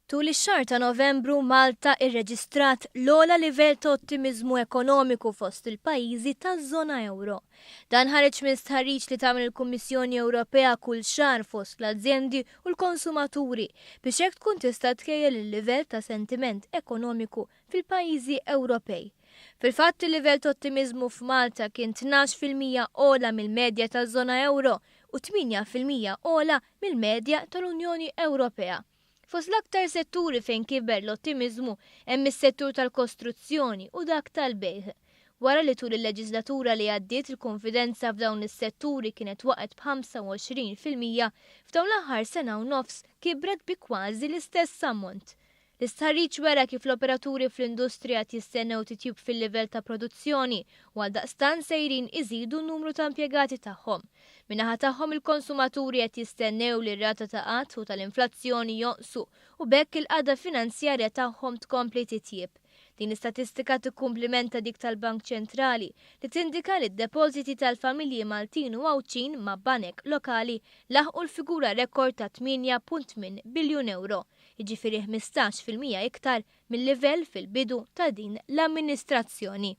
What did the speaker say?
Tul ix-xahar ta' Novembru, Malta irreġistrat l-ogħla livell ta' ottimiżmu ekonomiku fost il-pajjiżi taż-żona ewro. Dan ħareġ minn stħarriġ li tagħmel il-Kummissjoni Ewropea kull xahar fost l-azjendi u l-konsumaturi biex hekk tkun tista' tkejjel il-livell ta' sentiment ekonomiku fil-pajjiżi Ewropej. Fil-fatt, il-livell ta' ottimiżmu f'Malta kien 12% ogħla mill-medja taż-żona ewro u 8% ogħla mill-medja tal-Unjoni Ewropea. Fost l-aktar setturi fejn kiber l-ottimiżmu hemm is-settur tal-kostruzzjoni u dak tal-bejgħ. Wara li tul il-leġislatura li għaddiet il-kunfidenza f'dawn is-setturi kienet waqgħet b'25%, f'dawn l-aħħar sena u nofs kibret bi kważi l-istess ammont. L-istħarriġ wera kif l-operaturi fl-industrija qed jistennew titjib fil-livell ta' produzzjoni u għaldaqstant sejrin iżidu n-numru ta' impjegati tagħhom. Min-naħa tagħhom il-konsumaturi qed jistennew li r-rata ta' qgħad u tal-inflazzjoni jonqsu u b'hekk il-qagħda finanzjarja tagħhom tkompli titjieb. Din l-istatistika tikkumplimenta dik tal-Bank Ċentrali li tindika li d-depożiti tal-familji Maltin u Għawdxin ma' banek lokali laħqu l-figura rekord ta' 8.8 biljun ewro, jiġifieri 15% iktar mil-livell fil-bidu ta' din l-amministrazzjoni.